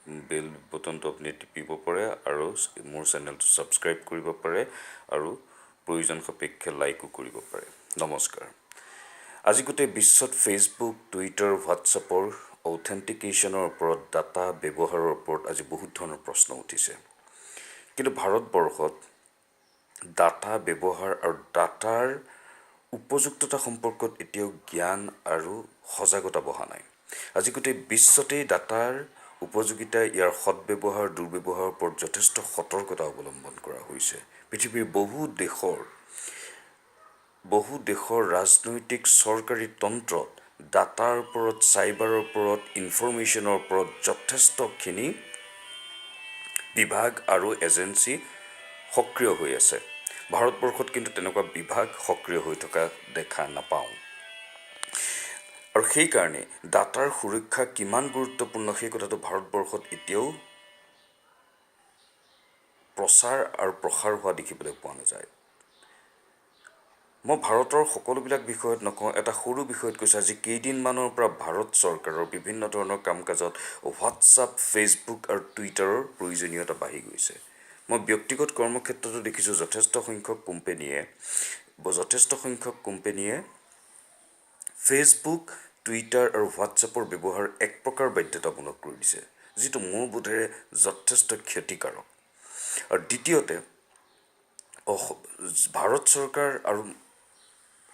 বেল বটনটো আপুনি টিপিব পাৰে আৰু মোৰ চেনেলটো ছাবস্ক্ৰাইব কৰিব পাৰে আৰু প্ৰয়োজন সাপেক্ষে লাইকো কৰিব পাৰে। নমস্কাৰ। আজি গোটেই বিশ্বত ফেচবুক, টুইটাৰ, হোৱাটছএপৰ অথেণ্টিকেশ্যনৰ ওপৰত, ডাটা ব্যৱহাৰৰ ওপৰত আজি বহুত ধৰণৰ প্ৰশ্ন উঠিছে। কিন্তু ভাৰতবৰ্ষত ডাটা ব্যৱহাৰ আৰু ডাটাৰ উপযুক্ততা সম্পৰ্কত এতিয়াও জ্ঞান আৰু সজাগতা বঢ়া নাই। আজি গোটেই বিশ্বতেই ডাটাৰ উপযোগিতা, ইয়াৰ সদ্ব্যৱহাৰ, দুৰ্ব্যৱহাৰৰ ওপৰত যথেষ্ট সতৰ্কতা অৱলম্বন কৰা হৈছে। পৃথিৱীৰ বহু দেশৰ ৰাজনৈতিক, চৰকাৰী তন্ত্ৰত ডাটাৰ ওপৰত, চাইবাৰৰ ওপৰত, ইনফৰ্মেশ্যনৰ ওপৰত যথেষ্টখিনি বিভাগ আৰু এজেঞ্চি সক্ৰিয় হৈ আছে। ভাৰতবৰ্ষত কিন্তু তেনেকুৱা বিভাগ সক্ৰিয় হৈ থকা দেখা নাপাওঁ আৰু সেইকাৰণে ডাটাৰ সুৰক্ষা কিমান গুৰুত্বপূৰ্ণ, সেই কথাটো ভাৰতবৰ্ষত এতিয়াও প্ৰচাৰ আৰু প্ৰসাৰ হোৱা দেখিবলৈ পোৱা নাযায়। মই ভাৰতৰ সকলোবিলাক বিষয়ত নকওঁ, এটা সৰু বিষয়ত কৈছোঁ। আজি কেইদিনমানৰ পৰা ভাৰত চৰকাৰৰ বিভিন্ন ধৰণৰ কাম কাজত হোৱাটছআপ, ফেচবুক আৰু টুইটাৰৰ প্ৰয়োজনীয়তা বাঢ়ি গৈছে। মই ব্যক্তিগত কৰ্মক্ষেত্ৰতো দেখিছোঁ, যথেষ্ট সংখ্যক কোম্পেনীয়ে ফেচবুক, টুইটাৰ আৰু হোৱাটছএপৰ ব্যৱহাৰ এক প্ৰকাৰ বাধ্যতামূলক কৰি দিছে, যিটো মোৰ বোধেৰে যথেষ্ট ক্ষতিকাৰক। আৰু দ্বিতীয়তে, ভাৰত চৰকাৰ আৰু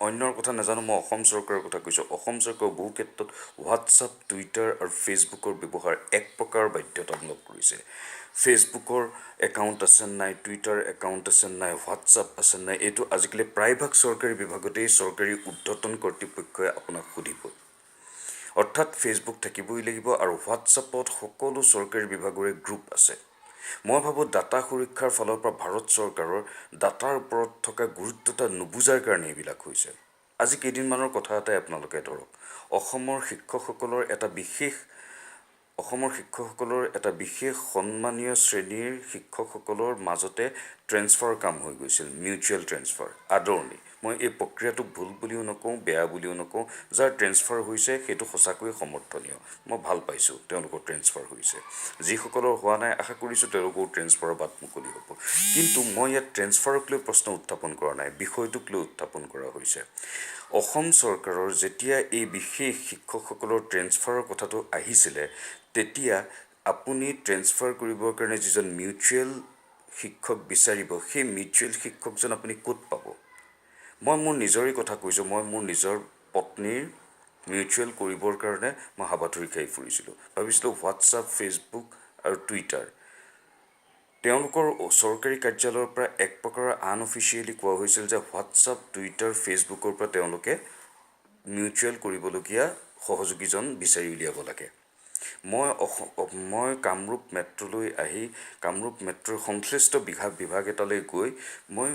অন্যৰ কথা নাজানো, মই অসম চৰকাৰৰ কথা কৈছোঁ। অসম চৰকাৰৰ বহু ক্ষেত্ৰত হোৱাটছআপ, টুইটাৰ আৰু ফেচবুকৰ ব্যৱহাৰ এক প্ৰকাৰ বাধ্যতামূলক কৰিছে। ফেচবুকৰ একাউণ্ট আছে নাই, টুইটাৰ একাউণ্ট আছে নাই, হোৱাটছআপ আছে নাই, এইটো আজিকালি প্ৰায়ভাগ চৰকাৰী বিভাগতেই চৰকাৰী ঊৰ্ধ্বতন কৰ্তৃপক্ষই আপোনাক সুধিব। অৰ্থাৎ ফেচবুক থাকিবই লাগিব আৰু হোৱাটছআপত সকলো চৰকাৰী বিভাগৰে গ্ৰুপ আছে। মই ভাবোঁ, ডাটা সুৰক্ষাৰ ফালৰ পৰা ভাৰত চৰকাৰৰ ডাটাৰ ওপৰত থকা গুৰুত্বতা নুবুজাৰ কাৰণে এইবিলাক হৈছে। আজি কেইদিনমানৰ কথা এটাই আপোনালোকে ধৰক, অসমৰ শিক্ষকসকলৰ এটা বিশেষ সন্মানীয় শ্ৰেণীৰ শিক্ষকসকলৰ মাজতে ট্ৰেন্সফাৰ কাম হৈ গৈছিল, মিউচুৱেল ট্ৰেন্সফাৰ, আদৰণি। মই এই প্ৰক্ৰিয়াটোক ভুল বুলিও নকওঁ, বেয়া বুলিও নকওঁ। যাৰ ট্ৰেন্সফাৰ হৈছে, সেইটো সঁচাকৈয়ে সমৰ্থনীয়। মই ভাল পাইছোঁ তেওঁলোকৰ ট্ৰেন্সফাৰ হৈছে। যিসকলৰ হোৱা নাই, আশা কৰিছোঁ তেওঁলোকৰো ট্ৰেন্সফাৰৰ বাট মুকলি হ'ব। কিন্তু মই ইয়াত ট্ৰেন্সফাৰক লৈ প্ৰশ্ন উত্থাপন কৰা নাই, বিষয়টোক লৈ উত্থাপন কৰা হৈছে। অসম চৰকাৰৰ যেতিয়া এই বিশেষ শিক্ষকসকলৰ ট্ৰেন্সফাৰৰ কথাটো আহিছিলে, তেতিয়া আপুনি ট্ৰেন্সফাৰ কৰিবৰ কাৰণে যিজন মিউচুৱেল শিক্ষক বিচাৰিব, সেই মিউচুৱেল শিক্ষকজন আপুনি ক'ত পাব? মই মোৰ নিজৰে কথা কৈছোঁ। মই মোৰ নিজৰ পত্নীৰ মিউচুৱেল কৰিবৰ কাৰণে মই হাবাথুৰি খাই ফুৰিছিলোঁ। ভাবিছিলোঁ হোৱাটছআপ, ফেচবুক আৰু টুইটাৰ। তেওঁলোকৰ চৰকাৰী কাৰ্যালয়ৰ পৰা এক প্ৰকাৰৰ আনঅফিচিয়েলি কোৱা হৈছিল যে হোৱাটছআপ, টুইটাৰ, ফেচবুকৰ পৰা তেওঁলোকে মিউচুৱেল কৰিবলগীয়া সহযোগীজন বিচাৰি উলিয়াব লাগে। মই কামৰূপ মেট্ৰ'লৈ আহি কামৰূপ মেট্ৰ'ৰ সংশ্লিষ্ট বিভাগ এটালৈ গৈ মই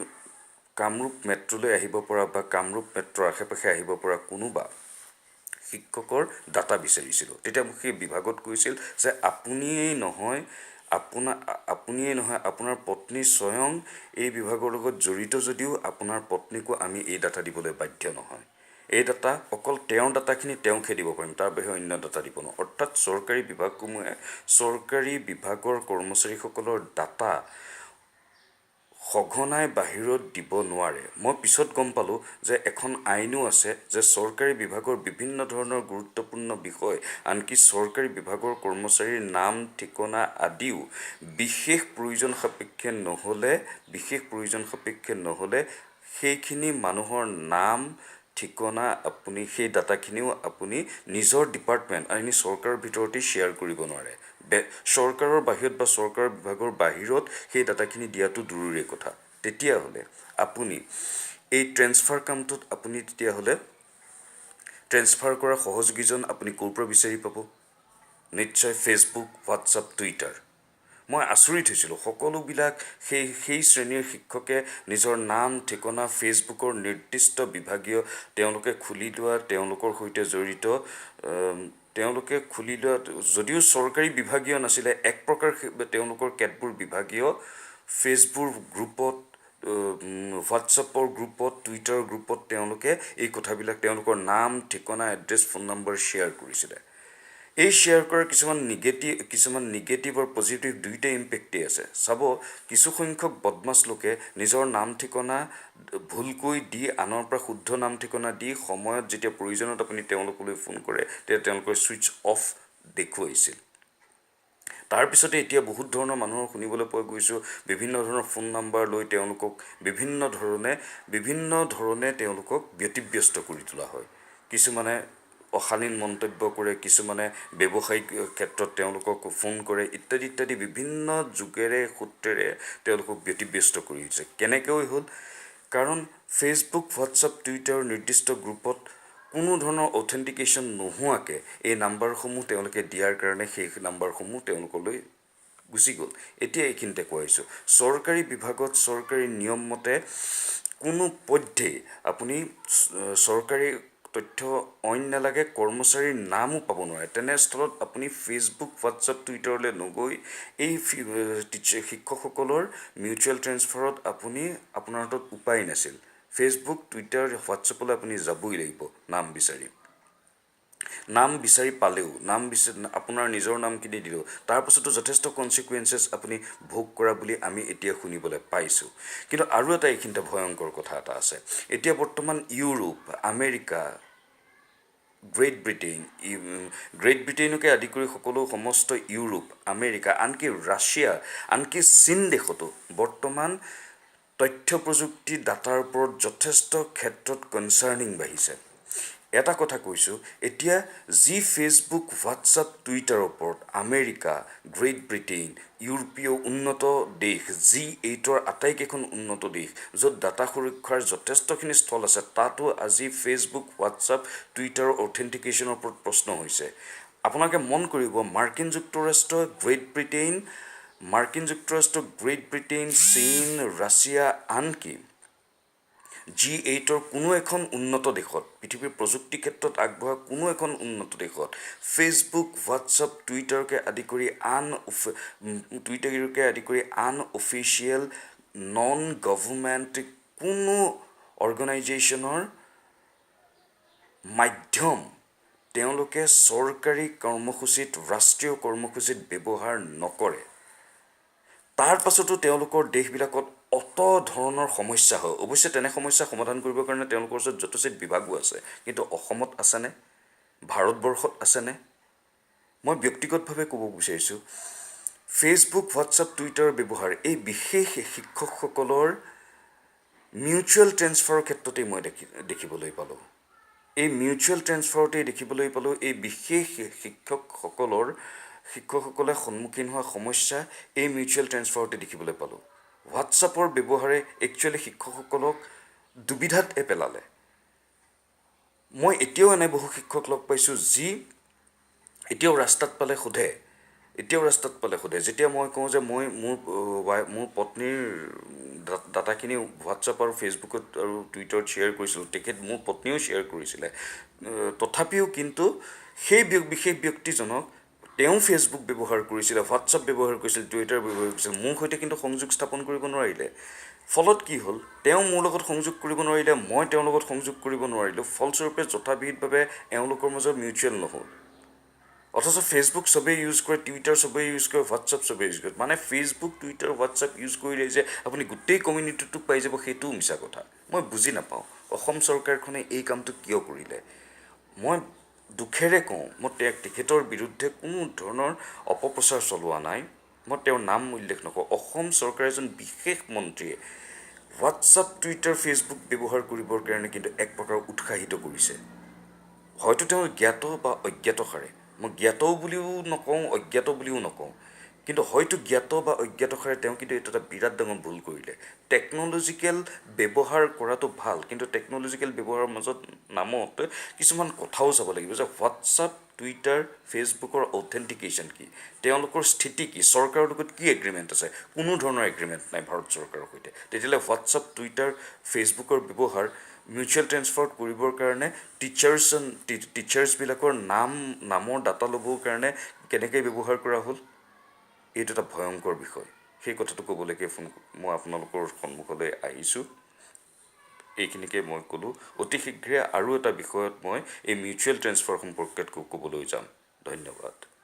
কামৰূপ মেট্ৰ'লৈ আহিব পৰা বা কামৰূপ মেট্ৰ'ৰ আশে পাশে আহিব পৰা কোনোবা শিক্ষকৰ ডাটা বিচাৰিছিলোঁ। তেতিয়া মোক সেই বিভাগত কৈছিল যে আপুনিয়েই নহয়, আপোনাৰ পত্নী স্বয়ং এই বিভাগৰ লগত জড়িত যদিও আপোনাৰ পত্নীকো আমি এই ডাটা দিবলৈ বাধ্য নহয়। এই ডাটা অকল তেওঁৰ ডাটাখিনি তেওঁকহে দিব পাৰিম, তাৰ বাহিৰে অন্য ডাটা দিব নোৱাৰোঁ। অৰ্থাৎ চৰকাৰী বিভাগসমূহে চৰকাৰী বিভাগৰ কৰ্মচাৰীসকলৰ ডাটা সঘনাই বাহিৰত দিব নোৱাৰে। মই পিছত গম পালোঁ যে এখন আইনো আছে যে চৰকাৰী বিভাগৰ বিভিন্ন ধৰণৰ গুৰুত্বপূৰ্ণ বিষয়, আনকি চৰকাৰী বিভাগৰ কৰ্মচাৰীৰ নাম, ঠিকনা আদিও বিশেষ প্ৰয়োজন সাপেক্ষে নহ'লে সেইখিনি মানুহৰ নাম, ঠিকনা আপুনি, সেই ডাটাখিনিও আপুনি নিজৰ ডিপাৰ্টমেণ্ট, আনি চৰকাৰৰ ভিতৰতেই শ্বেয়াৰ কৰিব নোৱাৰে। চৰকাৰৰ বাহিৰত বা চৰকাৰ বিভাগৰ বাহিৰত সেই ডাটাখিনি দিয়াটো দূৰৰে কথা। তেতিয়াহ'লে আপুনি এই ট্ৰেন্সফাৰ কামটোত আপুনি তেতিয়াহ'লে ট্ৰেন্সফাৰ কৰা সহযোগীজন আপুনি ক'ৰ পৰা বিচাৰি পাব? নিশ্চয় ফেচবুক, হোৱাটছআপ, টুইটাৰ। মই আচৰিত হৈছিলোঁ, সকলোবিলাক সেই সেই শ্ৰেণীৰ শিক্ষকে নিজৰ নাম, ঠিকনা ফেচবুকৰ নিৰ্দিষ্ট বিভাগীয় তেওঁলোকে খুলি লোৱা, তেওঁলোকৰ সৈতে জড়িত, তেওঁলোকে খুলি লোৱা, যদিও চৰকাৰী বিভাগীয় নাছিলে, এক প্ৰকাৰ তেওঁলোকৰ কেতবোৰ বিভাগীয় ফেচবুক গ্ৰুপত, হোৱাটছআপৰ গ্ৰুপত, টুইটাৰ গ্ৰুপত তেওঁলোকে এই কথাবিলাক, তেওঁলোকৰ নাম, ঠিকনা, এড্ৰেছ, ফোন নম্বৰ শ্বেয়াৰ কৰিছিলে। এই শ্বেয়াৰ কৰাৰ কিছুমান নিগেটিভ আৰু পজিটিভ দুয়োটাই ইম্পেক্টেই আছে। চাব, কিছুসংখ্যক বদমাছ লোকে নিজৰ নাম ঠিকনা ভুলকৈ দি, আনৰ পৰা শুদ্ধ নাম ঠিকনা দি, সময়ত যেতিয়া প্ৰয়োজনত আপুনি তেওঁলোকলৈ ফোন কৰে, তেতিয়া তেওঁলোকৰ ছুইচ অফ দেখুৱাইছিল। তাৰপিছতে এতিয়া বহুত ধৰণৰ মানুহৰ শুনিবলৈ পোৱা গৈছোঁ, বিভিন্ন ধৰণৰ ফোন নাম্বাৰ লৈ তেওঁলোকক বিভিন্ন ধৰণে তেওঁলোকক ব্যতিব্যস্ত কৰি তোলা হয়। কিছুমানে অশালীন মন্তব্য কৰে, কিছুমানে ব্যৱসায়িক ক্ষেত্ৰত তেওঁলোকক ফোন কৰে, ইত্যাদি ইত্যাদি, বিভিন্ন যোগেৰে সূত্ৰেৰে তেওঁলোকক ব্যতিব্যস্ত কৰি দিছে। কেনেকৈ হ'ল? কাৰণ ফেচবুক, হোৱাটছআপ, টুইটাৰৰ নিৰ্দিষ্ট গ্ৰুপত কোনো ধৰণৰ অথেণ্টিকেশ্যন নোহোৱাকৈ এই নাম্বাৰসমূহ তেওঁলোকে দিয়াৰ কাৰণে সেই নাম্বাৰসমূহ তেওঁলোকলৈ গুচি গ'ল। এতিয়া এইখিনিতে কৈ আহিছোঁ, চৰকাৰী বিভাগত চৰকাৰী নিয়ম মতে কোনো পধ্যেই আপুনি চৰকাৰী তথ্য অইন নালাগে, কৰ্মচাৰীৰ নামো পাব নোৱাৰে। তেনেস্থলত আপুনি ফেচবুক, হোৱাটছআপ, টুইটাৰলৈ নগৈ এই শিক্ষকসকলৰ মিউচুৱেল ট্ৰেন্সফাৰত আপুনি আপোনাৰ হাতত উপায় নাছিল। ফেচবুক, টুইটাৰ, হোৱাটছআপলৈ আপুনি যাবই লাগিব নাম বিচাৰি। নাম বিচাৰি পালেও, নাম বিচাৰি আপোনাৰ নিজৰ নামখিনি দিলেও, তাৰপাছতো যথেষ্ট কনচিকুৱেঞ্চেছ আপুনি ভোগ কৰা বুলি আমি এতিয়া শুনিবলৈ পাইছোঁ। কিন্তু আৰু এটা এইখিনিতে ভয়ংকৰ কথা এটা আছে। এতিয়া বৰ্তমান ইউৰোপ, আমেৰিকা, গ্ৰেট ব্ৰিটেইনকে আদি কৰি সকলো সমস্ত ইউৰোপ, আমেৰিকা, আনকি ৰাছিয়া, আনকি চীন দেশতো বৰ্তমান তথ্য প্ৰযুক্তি ডাটাৰ ওপৰত যথেষ্ট ক্ষেত্ৰত কনচাৰ্ণিং বাঢ়িছে। এটা কথা কৈছোঁ, এতিয়া যি ফেচবুক, হোৱাটছআপ, টুইটাৰৰ ওপৰত আমেৰিকা, গ্ৰেট ব্ৰিটেইন, ইউৰোপীয় উন্নত দেশ, জি 8ৰ আটাইকেইখন উন্নত দেশ, য'ত ডাটা সুৰক্ষাৰ যথেষ্টখিনি স্থল আছে, তাতো আজি ফেচবুক, হোৱাটছআপ, টুইটাৰৰ অথেণ্টিকেশ্যনৰ ওপৰত প্ৰশ্ন হৈছে। আপোনালোকে মন কৰিব, মাৰ্কিন যুক্তৰাষ্ট্ৰ, গ্ৰেট ব্ৰিটেইন, চীন, ৰাছিয়া, আনকি জি 8ৰ কোনো এখন উন্নত দেশত, পৃথিৱীৰ প্ৰযুক্তি ক্ষেত্ৰত আগবঢ়া কোনো এখন উন্নত দেশত ফেচবুক, হোৱাটছআপ, টুইটাৰকে আদি কৰি আন অফিচিয়েল নন গভৰ্ণমেণ্ট কোনো অৰ্গেনাইজেশ্যনৰ মাধ্যম তেওঁলোকে চৰকাৰী কৰ্মসূচীত, ৰাষ্ট্ৰীয় কৰ্মসূচীত ব্যৱহাৰ নকৰে। তাৰ পাছতো তেওঁলোকৰ দেশবিলাকত অত ধৰণৰ সমস্যা হয়। অৱশ্যে তেনে সমস্যা সমাধান কৰিবৰ কাৰণে তেওঁলোকৰ ওচৰত যথোচিত বিভাগো আছে। কিন্তু অসমত আছেনে? ভাৰতবৰ্ষত আছেনে? মই ব্যক্তিগতভাৱে ক'ব বিচাৰিছোঁ, ফেচবুক, হোৱাটছআপ, টুইটাৰৰ ব্যৱহাৰ এই বিশেষ শিক্ষকসকলৰ মিউচুৱেল ট্ৰেন্সফাৰৰ ক্ষেত্ৰতেই মই দেখিবলৈ পালোঁ। এই মিউচুৱেল ট্ৰেন্সফাৰতেই দেখিবলৈ পালোঁ এই বিশেষ শিক্ষকসকলে সন্মুখীন হোৱা সমস্যা, এই মিউচুৱেল ট্ৰেন্সফাৰতে দেখিবলৈ পালোঁ। হোৱাটছআপৰ ব্যৱহাৰে একচুৱেলি শিক্ষকসকলক দুবিধাত পেলালে। মই এতিয়াও এনে বহু শিক্ষক লগ পাইছোঁ, যি এতিয়াও ৰাস্তাত পালে সোধে, এতিয়াও ৰাস্তাত পালে সোধে, যেতিয়া মই কওঁ যে মই মোৰ পত্নীৰ ডাটাখিনি হোৱাটছআপ আৰু ফেচবুকত আৰু টুইটাৰত শ্বেয়াৰ কৰিছিলোঁ, তেখেত মোৰ পত্নীয়েও শ্বেয়াৰ কৰিছিলে, তথাপিও কিন্তু সেই বিশেষ ব্যক্তিজনক, তেওঁ ফেচবুক ব্যৱহাৰ কৰিছিলে, হোৱাটছআপ ব্যৱহাৰ কৰিছিল, টুইটাৰ ব্যৱহাৰ কৰিছিল, মোৰ সৈতে কিন্তু সংযোগ স্থাপন কৰিব নোৱাৰিলে। ফলত কি হ'ল? তেওঁ মোৰ লগত সংযোগ কৰিব নোৱাৰিলে, মই তেওঁৰ লগত সংযোগ কৰিব নোৱাৰিলোঁ। ফলস্বৰূপে যথাবিহিতভাৱে এওঁলোকৰ মাজত মিউচুৱেল নহ'ল। অথচ ফেচবুক চবেই ইউজ কৰে, টুইটাৰ চবেই ইউজ কৰে, হোৱাটছআপ চবেই ইউজ কৰে। মানে ফেচবুক, টুইটাৰ, হোৱাটছআপ ইউজ কৰিলে যে আপুনি গোটেই কমিউনিটিটোক পাই যাব, সেইটোও মিছা কথা। মই বুজি নাপাওঁ অসম চৰকাৰখনে এই কামটো কিয় কৰিলে। মই দুখেৰে কওঁ, মই তেখেতৰ বিৰুদ্ধে কোনো ধৰণৰ অপপ্ৰচাৰ চলোৱা নাই, মই তেওঁৰ নাম উল্লেখ নকৰোঁ। অসম চৰকাৰৰ এজন বিশেষ মন্ত্ৰীয়ে হোৱাটছআপ, টুইটাৰ, ফেচবুক ব্যৱহাৰ কৰিবৰ কাৰণে কিন্তু এক প্ৰকাৰ উৎসাহিত কৰিছে। হয়তো তেওঁ জ্ঞাত বা অজ্ঞাতসাৰে, মই জ্ঞাতও বুলিও নকওঁ, অজ্ঞাত বুলিও নকওঁ, কিন্তু হয়তো জ্ঞাত বা অজ্ঞাতসাৰে তেওঁ কিন্তু এইটো এটা বিৰাট ডাঙৰ ভুল কৰিলে। টেকন'লজিকেল ব্যৱহাৰ কৰাটো ভাল, কিন্তু টেকন'লজিকেল ব্যৱহাৰৰ মাজত নামত কিছুমান কথাও চাব লাগিব যে হোৱাটছআপ, টুইটাৰ, ফেচবুকৰ অথেণ্টিকেশ্যন কি, তেওঁলোকৰ স্থিতি কি, চৰকাৰৰ লগত কি এগ্ৰিমেণ্ট আছে। কোনো ধৰণৰ এগ্ৰিমেণ্ট নাই ভাৰত চৰকাৰৰ সৈতে। তেতিয়াহ'লে হোৱাটছআপ, টুইটাৰ, ফেচবুকৰ ব্যৱহাৰ মিউচুৱেল ট্ৰেন্সফাৰত কৰিবৰ কাৰণে, টিচাৰ্ছবিলাকৰ নামৰ ডাটা ল'বৰ কাৰণে কেনেকৈ ব্যৱহাৰ কৰা হ'ল? এইটো এটা ভয়ংকৰ বিষয়। সেই কথাটো ক'বলৈকে মই আপোনালোকৰ সন্মুখলৈ আহিছোঁ। এইখিনিকে মই ক'লোঁ। অতি শীঘ্ৰে আৰু এটা বিষয়ত মই এই মিউচুৱেল ট্ৰেন্সফাৰ সম্পৰ্কে ক'বলৈ যাম। ধন্যবাদ।